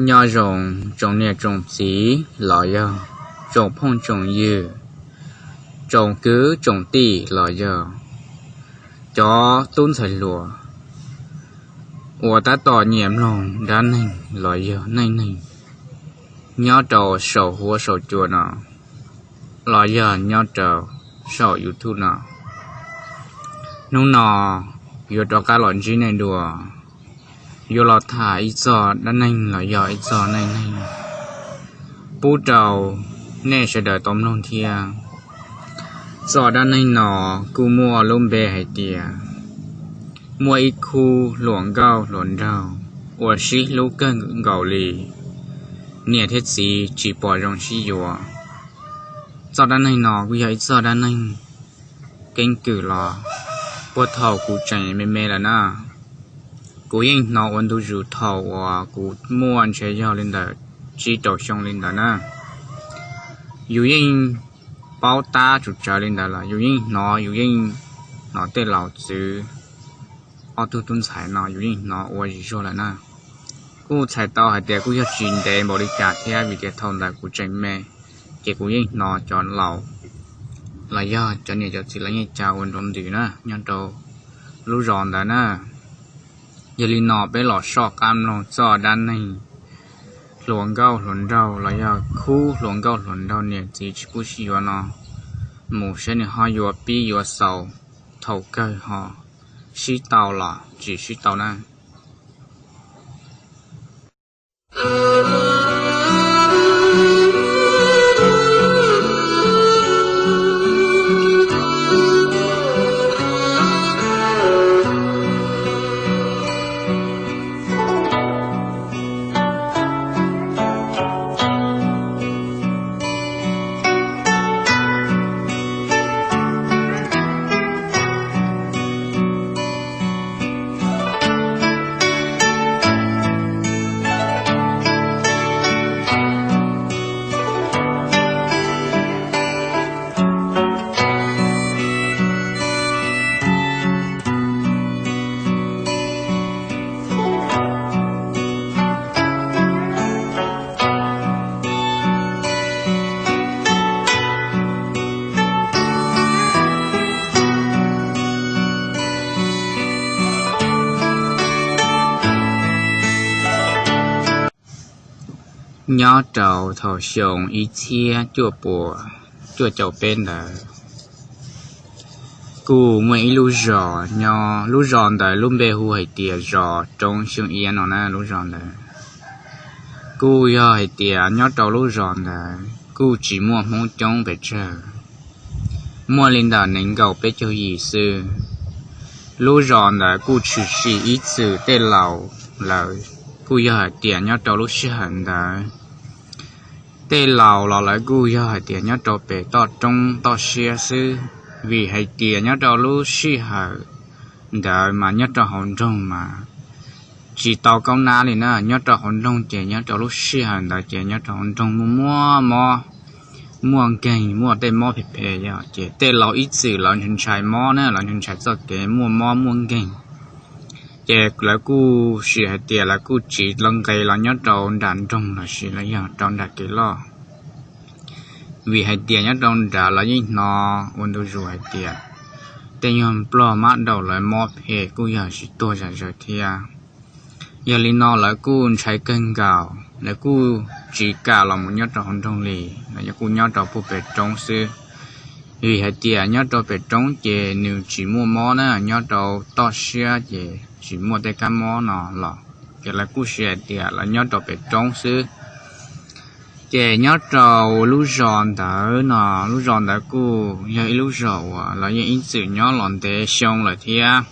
Nyob zoo tsoom niam tsoom txiv los yog tsoom phooj tsoom ywg, tsoom kwv tsoom tij los yog cov tub ntxhais hluas uas tab tom nyiam mloog dab neeg los yog neej neeg nyob rau saum huab saum cua no los yog nyob rau saum YouTube no. Hnub no yuav rov qab los ntsib nej dua, yuav los tham ib txoj dab neeg los yog ib txoj neej neeg pub rau nej sawv daws tau mloog thiab. Txoj dab neeg no kuj muaj lub npe hais tias muaj ib khub hluas nkauj hluas nraug uas sib hlub kawg nkaus li, niam thiab txiv tsis pom zoo sib yuav. Txoj dab neeg no kuj yog ib txoj dab neeg keeb kwm los puag thaum kuv tseem me me lawm na. Kuv yeej hnov ua ntu zus thaum uas kuv muaj ntshe yog li ntawm tsib rau xyoo li ntawd na. Yus yeej paub tab tsum tsawv li ntawd los yus yeej hnov, yus yeej hnov tej laus txwv ob tug tub ntxhais no yus yeej hnov ua zim zuag lawm na. Kuj txhais tau hais tias kuj yog tsis ntev npaum li cas thiab vim tias thaum ntawd kuv tseem me, ces kuv yeej hnov cov laus los yog cov niam cov txiv lawv yeej ca ua nrov ntws na nyob rau lub zos ntawd na. Yog li no peb los soj qab mloog txoj dab neeg hluas nkauj hluas nraug los yog khub hluas nkauj hluas nraug niam txiv tsis pub sib yuav no mus seb nws ho yuav pib yuav xaus thaum kawg ho sib tau los tsis sib tau na. Nyob rau thaum xyoo ib txhiab cuaj puas cuaj caum peb ntawd, kuj muaj ib lub zos nyob, lub zos ntawd lub npe hu hais tias zos Roob Xyooj Iab no na lub zos ntawd. Kuj yog hais tias nyob rau lub zos ntawd kuj tsis muaj Hmoob coob pes tsawg, muaj li ntawm nees nkaum peb caug yim xwb. Lub zos ntawd kuj tshwm sim ib txwm tej laus lawm, kuj yog hais tias nyob rau lub sij hawm ntawd tej laus los lawv kuj yog hais tias nyob rau pem toj roob toj siab xwb, vim hais tias nyob rau lub sij hawm ntawd mas nyob rau hauv nroog mas tsis tau kaub nab li na. Nyob rau hauv nroog ces nyob rau lub sij hawm ntawd ces nyob rau hauv nroog muaj muaj mob, muaj nkeeg, muaj tej mob phem phem yog ces tej laus ib txwm lawv ntshai mob na, lawv ntshai txoj kev muaj mob muaj nkeeg. Ces lawv kuj sim hais tias lawv kuj tsis los nqes los nyob rau nram nroog los sis los yog rau nram kev loj, vim hais tias nyob rau nrad los yeej hnov ua ntu zus hais tias tej nyuag nplog mab daum lawv mob phem kuj yog tsis tuag zam zaws thiab. Yog li no lawv kuj ntshai kawg nkaus, lawv kuj tsis kam los mus nyob rau hauv nroog li, lawv kuj nyob rau puag pem roob xwb. Vim hais tias nyob rau pem roob ces nws tsis muaj mob na, nyob rau toj siab ces tsis muaj tej kab mob no los, ces lawv kuj sim hais tias lawv nyob rau pem roob xwb. Ces nyob rau lub zos ntawd no, lub zos ntawd kuj yog ib lub zos uas los yeej ib txwm nyob los ntev xyoo lawm thiab,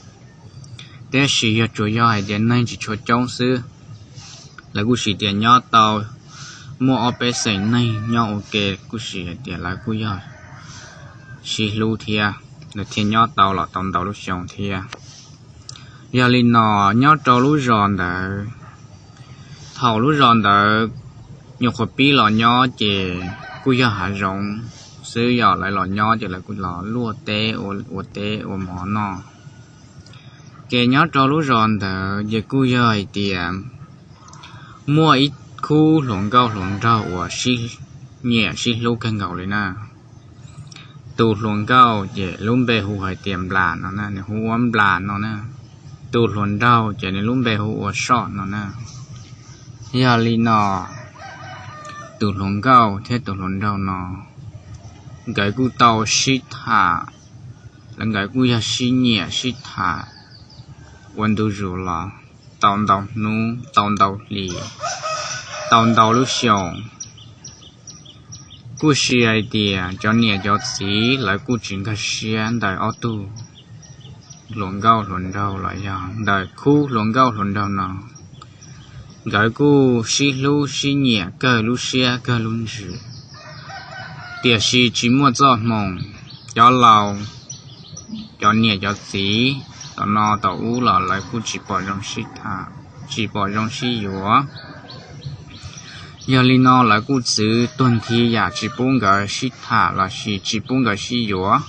tiam sis yog tsuas yog hais tias neeg tsis tshua coob xwb. Lawv kuj sim tias nyob tau muaj ob peb xeem neeg nyob ua ke, kuj sim hais tias lawv kuj yog sib hlub thiab, lawv thiaj nyob tau los tau ntau lub xyoo thiab. Yog li no, nyob rau lub zos ntawd, thaum lub zos ntawd nyuam qhuav pib los nyob ces kuj yog hav zoov xwb, yog lawv los nyob ces lawv kuj los luaj teb ua teb ua mov noj. Ces nyob rau lub zos ntawd ces kuj yog hais tias muaj ib khub hluas nkauj hluas nraug uas sib nyiam sib hlub kawg nkaus li na. Tus hluas nkauj ces lub npe hu hais tias Nplas no na, nws hu ua Nplas no na. Tus hluas nraug ces nws lub npe hu ua Soj no na. Yog li no, tus hluas nkauj thiab tus hluas nraug no nkawd kuj tau sib tham, lawv nkawd kuj yog sib nyiam sib tham ua ntu zus los tau ntau hnub tau ntau hli, tau ntau lub xyoos. Kuj si hais tias cov niam cov txiv lawv kuj tsis nkag siab ntawm ob tug hluas nkauj hluas nraug los yog ntawm khub hluas nkauj hluas nraug no. Nkawd kuj sib hlub sib nyiam kawg lub siab kawg lub ntsws, tiam sis tsis muaj txoj hmoo. Cov laus, cov niam cov txiv tom no tom ub los lawv kuj tsis pom zoo sib tham, tsis pom zoo sib yuav. Yog li no lawv kuj txwv tuag nthi yam tsis pub nkawd sib tham lossis tsis pub nkawd sib yuav.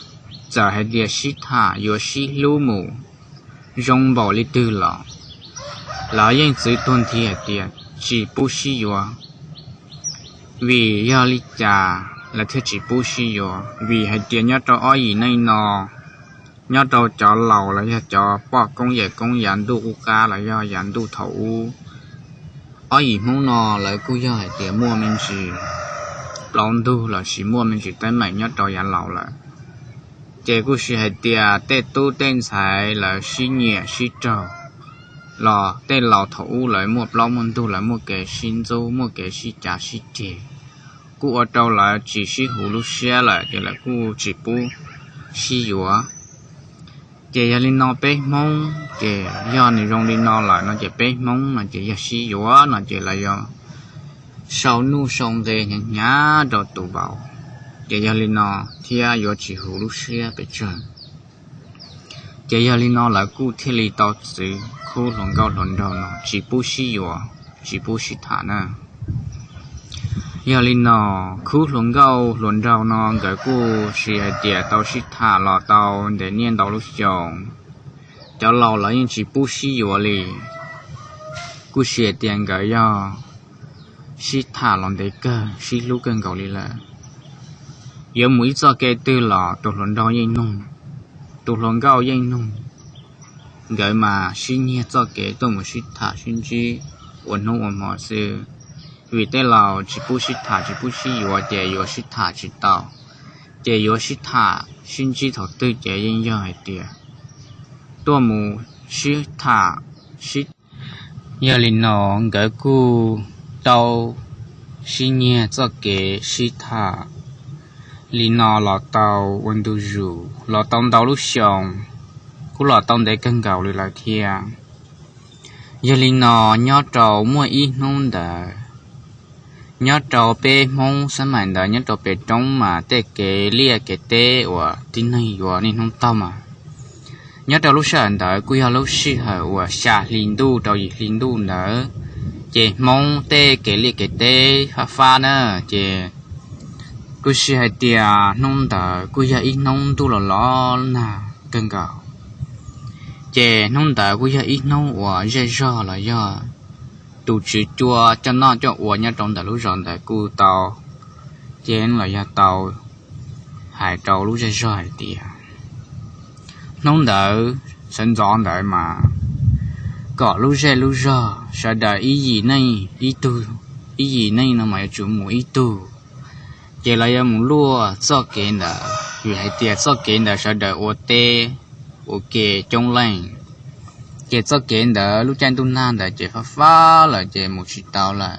Txawm hais tias sib tham yuav sib hlub mus zoo npaum li twg los lawv yeej txwv tuag nthi hais tias tsis pub sib yuav. Vim yog li cas lawv thiaj tsis pub sib yuav? Vim hais tias nyob rau ob yim neej no, nyob rau cov laus los yog cov poj koob yawm koob yav ntuj qub qab los yog yav ntuj thaum ub, ob yim Hmoob no lawv kuj yog hais tias muaj me ntsis plaub ntug lossis muaj me ntsis teeb meem nyob rau yav laus lawm. Ces kuj si hais tias tej tub tej ntxhais lawv sib nyiam sib raug los tej laus thaum ub lawv muaj plaub muaj ntug, lawv muaj kev sib ntxub, muaj kev sib cav sib ceg, kuj ua rau lawv tsis sib huv lub siab lawm ces lawv kuj tsis pub sib yuav. Ces yog li no peb Hmoob ces yog nws zoo li no lawm no ces peb Hmoob no ces yog sib yuav no ces lawv yuav sau nuj sau nqe hnyav hnyav rau tus vauv, ces yog li no thiab yuav tsis huv lub siab pes tsawg. Ces yog li no lawv kuj thiaj li tau txwv khub hluas nkauj hluas nraug no tsis pub sib yuav, tsis pub sib tham na. Yog li no khub hluas nkauj hluas nraug no nkawd kuj si hais tias tau sib tham los tau ntev niaj ntau lub xyoos, cov laus los yeej tsis pub sib yuav li. Kuj si hais tias nkawd yog sib tham los ntev kawg, sib hlub kawg nkaus li lawm. Yuav mus ib txoj kev twg los tus hluas nraug yeej nug, tus hluas nkauj yeej nug. Nkawd mas sib nyiag txoj kev tuaj mus sib tham sib ntsib ua hnub ua hmo xwb. Vim tej laus tsis pub sib tham tsis pub sib yuav ces yuav sib tham tsis tau, ces yuav sib tham sib ntsib thaum twg ces yeej yog hais tias tuaj mus sib tham sib Yog li no nkawd kuj tau sib nyiag txoj kev sib tham li no los tau ua ntu zus los tau ntau lub xyoo, kuj los tau ntev kawg nkaus li lawm thiab. Yog li no nyob rau muaj ib hnub ntawd, nyob rau peb Hmoob xab maim ntawd nyob rau pem roob mas tej kev liaj kev teb uas tib neeg yuav niaj hnub taug mas, nyob rau lub sij hawm ntawd kuj yog lub sij hawm uas xya hli ntuj rau yim hli ntuj ntawd, ces Hmoob tej kev liaj kev teb fab fab na, ces kuj si hais tias hnub ntawd kuj yog ib hnub ntuj los los nag kawg nkaus. Ces hnub ntawd kuj yog ib hnub uas zej zog los yog tus tswv cua coj noj coj ua nyob rau ntawm lub zos ntawd kuj tau ceeb los yog tau hais rau lub zej zog hais tias hnub ntawd sawv ntxov ntawd mas kom lub zej lub zog sawv daws ib yim neej ib tug, ib yim neej no mas yuav tsum mus ib tug, ces lawv yuav mus luaj txoj kev ntawd vim hais tias txoj kev ntawd sawv daws ua teb ua ke coob leej. Ces txoj kev ntawd lub caij ntuj nag ntawd ces fab fab lawm ces mus tsis tau lawm.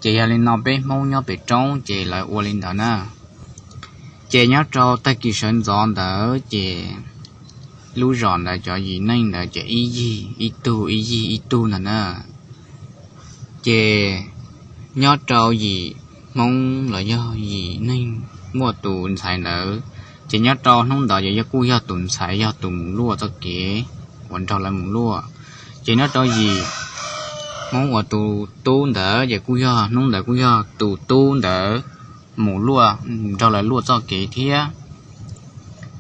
Ces yog li no peb Hmoob nyob pem roob ces lawv ua li ntawd na. Ces nyob rau tag kis sawv ntxov ntawd ces lub zos ntawd cov yim neej ntawd ces ib yig ib tug ib yig ib tug ntawd na. Ces nyob rau yim Hmoob los yog yim neeg muaj tus ntxhais ntawd, ces nyob rau hnub ntawd ces yog kuj yog tus ntxhais yog tus mus luaj txoj kev uas nrog lawv mus luaj. Ces nyob rau yim Hmoob uas tus tub ntawd ces kuj yog hnub ntawd kuj yog tus tub ntawd mus luaj, nrog lawv luaj txoj kev thiab.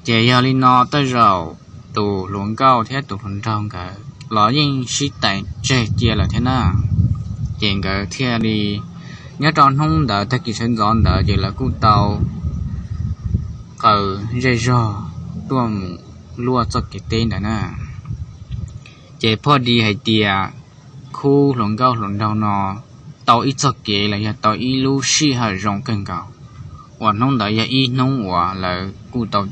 Ces yog li no tej zaum tus hluas nkauj thiab tus hluas nraug nkawd los yeej sib teem tseg cia lawm thiab na. Ces nkawd thiaj li Nyob rau hnub ntawd tag kis sawv ntxov ntawd ces lawv kuj tau qaws zej zog tuaj mus luaj txoj kev teb ntawd na. Ces phoj di hais tias khub hluas nkauj hluas nraug no tau ib txoj kev los yog tau ib lub sij hawm zoo kawg nkaus, uas hnub ntawd yog ib hnub uas lawv kuj tau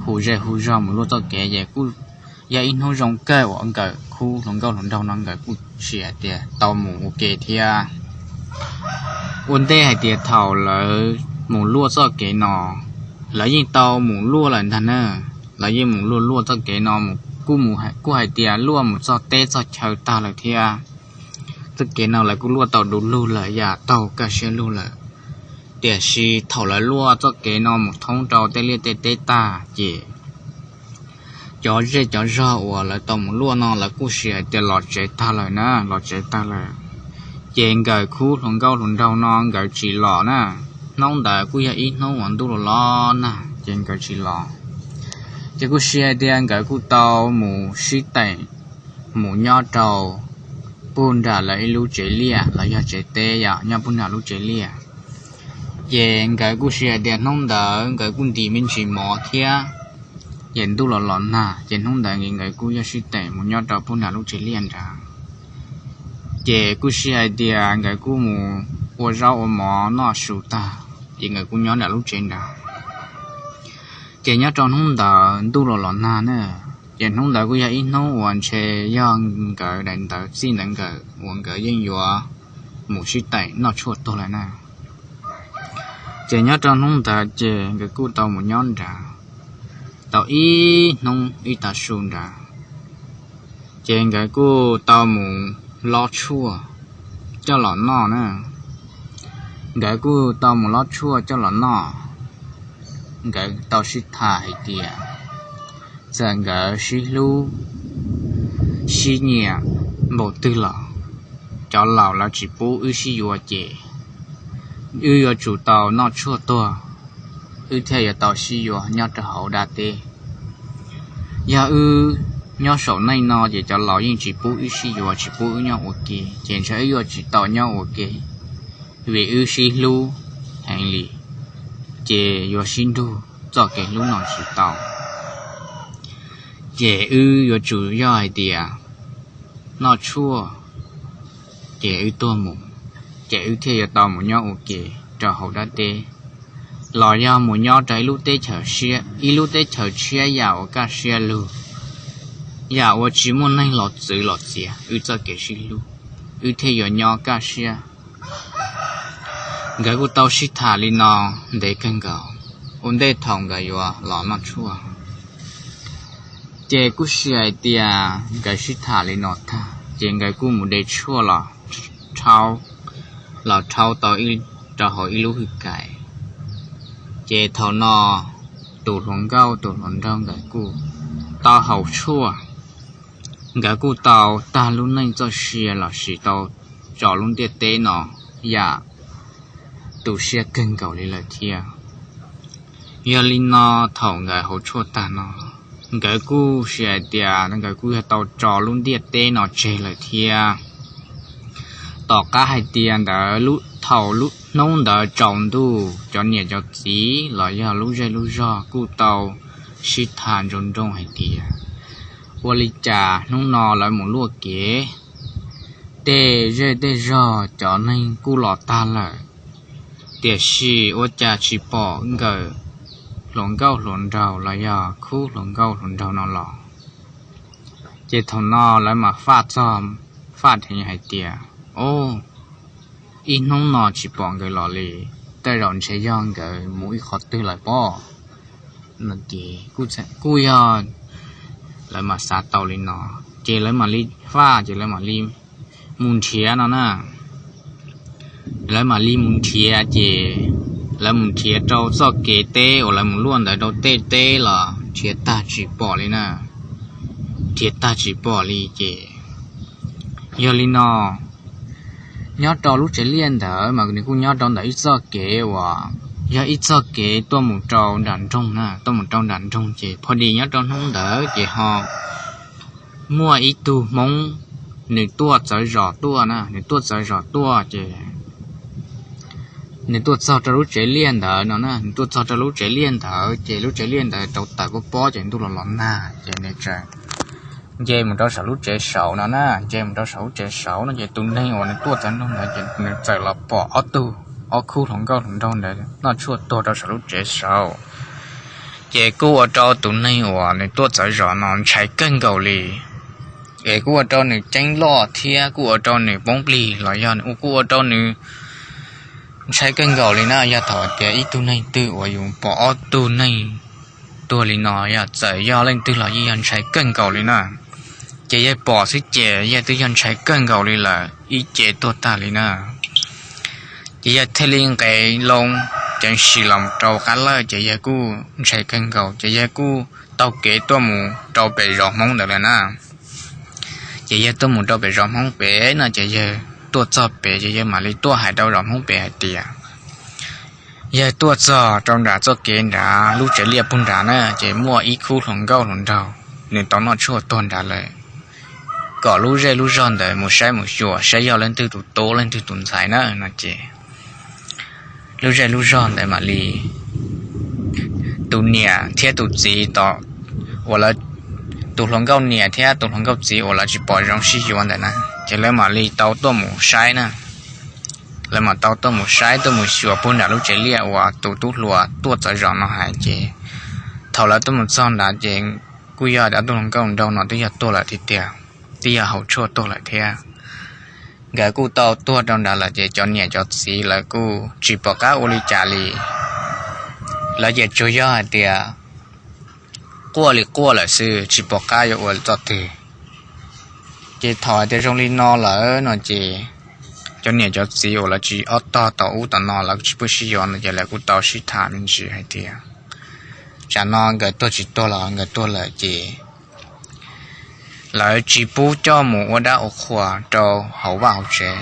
hu zej hu zog mus luaj txoj kev ces kuj yog ib hnub zoo kawg uas nkawm khub hluas nkauj hluas nraug no nkawd kuj sim hais tias tau mus ua ke thiab. Ua ntej hais tias thaum lawv mus luaj txoj kev no, lawv yeej tau mus luaj lawm ntag na. Lawv yeej mus luaj luaj txoj kev no, kuj hais tias luaj mus txog teb txog chaw tag lawm thiab. Txoj kev no lawv kuj luaj tau du lug lawm, yam taug kaj siab lug lawm. Tiam sis thaum lawv luaj txoj kev no mus thoob rau tej liaj tej teb tag ces cov zej cov zog uas lawv tau mus luaj no lawv kuj sim hais tias los tsev tag lawm na, los tsev tag lawm. Ces nkawm khub hluas nkauj hluas nraug no nkawd tsis los na. Hnub ntawd kuj yog ib hnub uas ntuj los los nag ces nkawd tsis los. Ces kuj sim hais tias nkawd kuj tau mus sib teem mus nyob rau pug nram lawv ib lub tsev liaj los yog tsev teb yom, nyob pug nram lub tsev liaj. Ces nkawd kuj sim hais tias hnub ntawd nkawd kuj ntim me ntsis mov thiab, ces ntuj los los nag ces hnub ntawd nkawd kuj yog sib teem mus nyob rau pug nram lub tsev liaj nrad. Ces kuj sim hais tias nkawd kuj mus ua zaub ua mov noj su tag, ces nkawd kuj nyob nram lub tsev nrad. Ces nyob rau hnub ntawd ntuj los los nag na, ces hnub ntawd kuj yog ib hnub uas ntshe yog nkawd daim ntawv txij ntawd nkawm uas nkawd yeej yuav mus sib teem noj tshuaj tuag lawm na. Ces nyob rau hnub ntawd ces nkawd kuj tau mus nyob nrad tau ib hnub ib tav su nrad, ces nkawd kuj tau mus lob tshuaj coj los noj na. Nkawd kuj tau mus lob tshuaj coj los noj. Nkawd tau sib tham hais tias txawm nkawd sib hlub sib nyiam npaum twg los cov laus lawv tsis pub wb sib yuav ces wb yuav tsum tau noj tshuaj tuag, wb thiaj yuav tau sib yuav nyob rau hauv dab teb. Yog wb nyob saum neej no ces cov laus yeej tsis pub wb sib yuav, tsis pub wb nyob ua ke, ces ntshe wb yuav tsis tau nyob ua ke, vim wb sib hlub heev li, ces yuav sib nrug txoj kev hlub no tsis tau. Ces wb yuav tsum yog hais tias noj tshuaj, ces wb tuag mus, ces wb thiaj yuav tau mus nyob ua ke rau hauv dab teb, los yog mus nyob rau ib lub teb chaws, ib lub teb chaws tshiab yam uas kaj siab lug, yam uas tsis muaj neeg los txwv los txiav wb txoj kev sib hlub, wb thiaj yuav nyob kaj siab. Nkawd kuj tau sib tham li no ntev kawg nkaus, ua ntej thaum nkawd yuav los noj tshuaj. Ces kuj sim hais tias nkawd sib tham li no tag ces nkawd kuj mus de tshuaj los rhaub, los rhaub tau rau hauv ib lub hwj kais. Ces thaum no tus hluas nkauj tus hluas nraug nkawd kuj tau haus tshuaj, nkawd kuj tau tag lub neej txoj sia los sis tau tso lub ntiaj teb no yam tu siab kawg nkaus li lawm thiab. Yog li no thaum nkawd haus tshuaj tag no, nkawd kuj sim hais tias nkawd kuj yog tau tso lub ntiaj teb no tseg lawm thiab. Tom qab hais tias ntawd thaum hnub ntawd tsaus ntuj cov niam cov txiv los yog lub zej lub zog kuj tau sib tham nroo nroo hais tias ua li cas hnub no lawv mus luaj kev, tej zej tej zog cov neeg kuj los tag lawm, tiam sis ua cas tsis pom nkawm hluas nkauj hluas nraug los yog khub hluas nkauj hluas nraug no los. Ces thaum no lawv mam faj txog, faj dheev hais tias, o, ib hnub no tsis pom nkawd los li, tej zaum ntshe yog nkawd mus ib qhov twg lawm pob, no ces kuj yog lawv mam xav tau li no, ces lawv mam li faj ces lawv mam li mus nrhiav no na. Lawv mam li mus nrhiav ces lawv mus nrhiav rau txoj kev teb uas lawv mus luaj ntawd rau tej teb los nrhiav tag tsis pom li na, nrhiav tag tsis pom li ces yog li no nyob rau lub tsev liaj ntawd mas nws kuj nyob rau ntawm ib txoj kev uas yog ib txoj kev tuaj mus rau nram nroog na, tuaj mus rau nram nroog ces phoj di nyob rau hnub ntawd ces ho muaj ib tug Hmoob nws tuaj txawv zos tuaj na, nws tuaj txawv zos tuaj ces nws tuaj txog rau lub tsev liaj ntawd no na, nws tuaj txog rau lub tsev liaj ntawd ces lub tsev liaj ntawd rau tawm pob pob ces ntuj los los nag ces nws txawm nce mus rau saum lub tsev saud no na, nce mus rau saum lub tsev saud no ces tus neeg uas nws tuaj txog ntua ntawd ces nws txawm los pom ob tug, ob khub hluas nkauj hluas nraug ntawd noj tshuaj tuag rau saum lub tsev saud. Ces kuj ua rau tus neeg uas nws tuaj txawv zos no ntshai kawg nkaus li, es kuj ua rau nws ceeb loj thiab kuj ua rau nws poob plig los yog kuj ua rau nws ntshai kawg nkaus li na. Yog thaum tias ib tug neeg twg uas yus pom ob tug neeg tuag li no yog txawm yog leej twg los yeej yog ntshai kawg nkaus li na. Ces yawg pom xwb ces yawg twb yog ntshai kawg nkaus li lawm, ib ce tuag tag li na. Ces yawg thiaj li nqes loo ceev sim los rau qab lawj ces yawg kuj ntshai kawg nkaus ces yawg kuj taug kev tuaj mus rau pem zos Hmoob ntawd lawm na. Ces yawg tuaj mus rau pem zos Hmoob pem no ces yawg tuaj txog pem ces yawg mam li tuaj hais rau zos Hmoob pem hais tias yawg tuaj txog rau nram txoj kev nrad lub tsev liaj puag nrad na ces muaj ib khub hluas nkauj hluas nraug nws tau noj tshuaj tuag nrad lawm, kom lub zej lub zog ntawd mus saib mus xyuas saib yog leej twg tus tub leej twg tus ntxhais na no ces lub zej lub zog ntawd mam li tus niam thiab tus txiv, tus hluas nkauj niam thiab tus hluas nkauj txiv uas lawv tsis pom zoo sib yuav ntawd na, ces lawv mam li tau tuaj mus saib na. Lawv mam tau tuaj mus saib tuaj mus xyuas puag nram lub tsev liaj uas tus tub hluas tuaj txawv zos no hais ces thaum lawv tuaj mus txog nrad ces kuj yog ob tug hluas nkauj nraug no twb yog tuag lawm tiag tiag, twb yog haus tshuaj tuag lawm thiab. Nkawd kuj tau tuag rau nrad lawm ces cov niam cov txiv lawv kuj tsis pom qab ua li cas li. Lawv ces tsuas yog hais tias quaj li quaj lawm xwb tsis pom qab yuav ua txoj twg. Ces thaum hais tias zoo li no lawm no ces cov niam cov txiv uas lawv tsis ob tog tom ub tom no lawv tsis pub sib yuav no ces lawv kuj tau sib tham me ntsis hais tias tsam no nkawd tuag tsis tuag los nkawd tuag lawm ces lawv tsis pub coj mus ua dab ua qhua rau hauv vaj hauv tsev.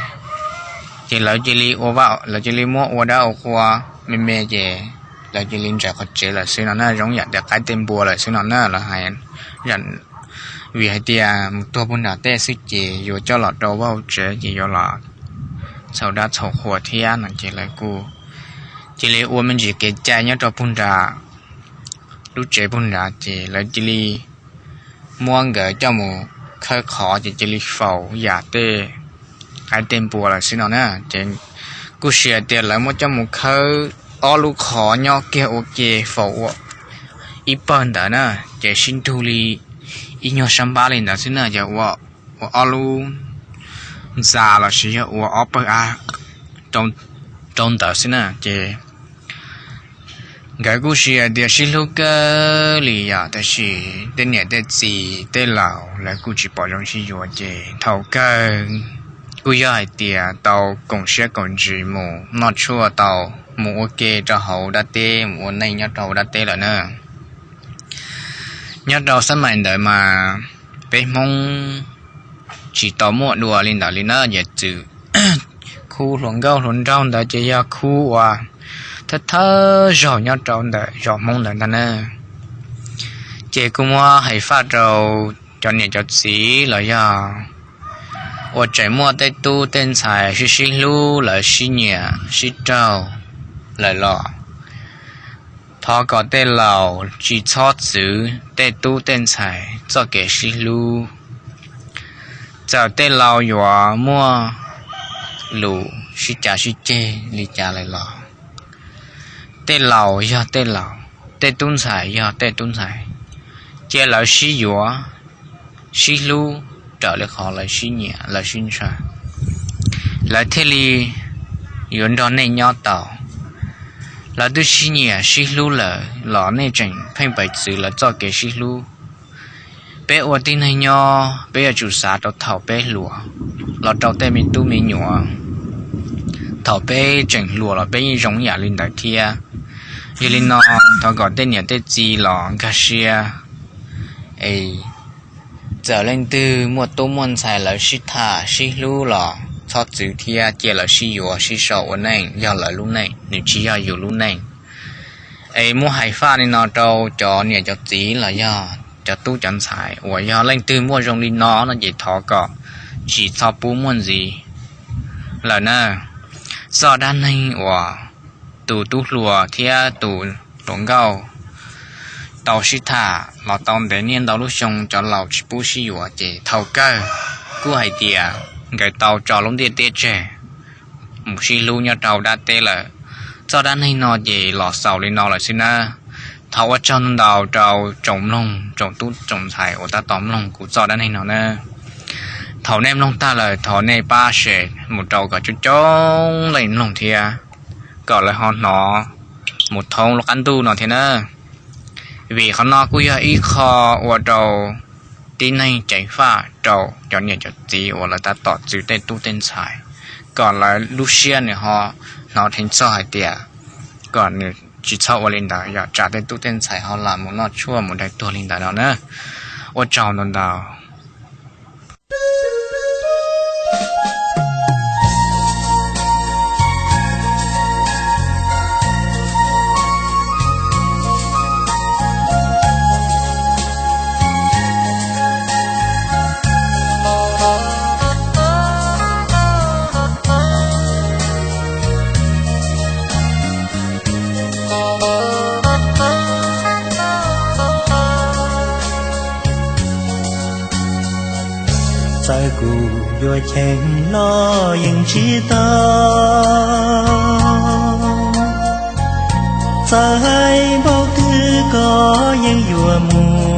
Ces lawv cia li ua, lawv cia li muab ua dab ua qhua me me ces lawv cia li ntsais qhov tsev lawm xwb no na, zoo yam tias qaib tej npua lawm xwb no na lawv hais. Vim hais tias mus tuag puag nram tej xwb ces yuav coj los rau vaj hauv tsev ces yuav los txhaum dab txhaum qhua thiab no ces lawv kuj cia li ua me ntsis kev cai nyob rau puag nram lub tsev puag nrad ces lawv cia li muab nkawd coj mus khawb qhov ces cia li faus yam tej qaib tej npua lawm xwb no na. Ces kuj sis hais tias lawv muab coj mus khawb ob lub qhov nyob kiag ua ke faus ua ib pawg ntawd na, ces sib nrug li ib nyuag sab npab li ntawd xwb na, ces ua ob lub ntxa los sis yog ua ob pawg av rau ntawd xwb na. Ces nkawd kuj sis hais tias sib hlub kawg li yom, tab sis tej niam tej txiv tej laus lawv kuj tsis pom zoo sib yuav ces thaum kawg kuj yog hais tias tau koom siab koom ntsws mus noj tshuaj tau mus ua ke rau hauv dab teb mus ua neej nyob rau hauv dab teb lawm na. Nyob rau xab mais ntawd mas peb Hmoob tsis tau muaj dua li ntawd li na, yam txwm khub hluas nkauj hluas nraug ntawd ces yog khub uas thawj thawj zaug nyob rau ntawm zos Hmoob ntawd ntag na. Ces kuj muab hais faj rau cov niam cov txiv los yog uas tseem muaj tej tub tej ntxhais sib sib hlub lawv sib nyiam sib raug lawm los thov kom tej laus tsis txhob txwv tej tub tej ntxhais txoj kev sib hlub. Txawm tej laus yuav muaj lus sib cav sib ceg li cas lawm los tej laus yog tej laus, tej tub ntxhais yog tej tub ntxhais, cia lawv sib yuav sib hlub raws li qhov lawv sib nyiam lawv sib ntshaw, lawv thiaj li yuav nrog nej nyob tau. Lawv twb sib nyiam sib hlub lawm los nej tseem pheej pes txwv lawv txoj kev sib hlub. Peb ua tib neeg nyob peb yuav tsum xav rau thaum peb hluas los rau tej me tub me nyuam. Thaum peb tseem hluas los peb yeej zoo yam li ntawd thiab. Yog li no thov kom tej niam tej txiv los nkag siab es txawm leej twg muaj tub muaj ntxhais lawv sib tham sib hlub los txhob txwv thiab cia lawv sib yuav sib sau ua neej yog lawv lub neej, nws tsis yog yus lub neej. Es muab hais faj li no rau cov niam cov txiv los yog cov tub cov ntxhais uas yog leej twg muaj zoo li no no ces thov kom tsis txhob pub muaj ntxiv lawm na. Txoj dab neeg uas tus tub hluas thiab tus hluas nkauj tau sib tham los tau ntev niaj ntau lub xyoo, cov laus tsis pub sib yuav ces thaum kawg kuj hais tias nkawd tau tso lub ntiaj teb tseg mus sib hlub nyob rau dab teb lawm. Txoj dab neeg no ces los xaus li no lawm xwb nawb. Thov ua tsaug ntau rau tsoom mloog tsoom tub tsoom ntxhais uas tab tom mloog kuv txoj dab neeg no nawb. Thaum nej mloog tag lawm thov nej pab share mus rau kom coob coob leej mloog thiab, kom lawv ho hnov mus thoob lub qab ntuj no thiab nawb. Vim qhov no kuj yog ib qho ua rau tib neeg ceev faj rau cov niam cov txiv uas lawv tab tom txwv tej tub tej ntxhais, kom lawv lub siab nws ho hnov dheev txog hais tias kom nws tsis txhob ua li ntawd, yog tsam tej tub tej ntxhais ho lam mus noj tshuaj mus daig tuag li ntawd no na. Ua tsaug ntau ntau. Txawm kuv yuav cheem los yeej tsis tau, txawm hais npaum twg koj yeej yuav mus.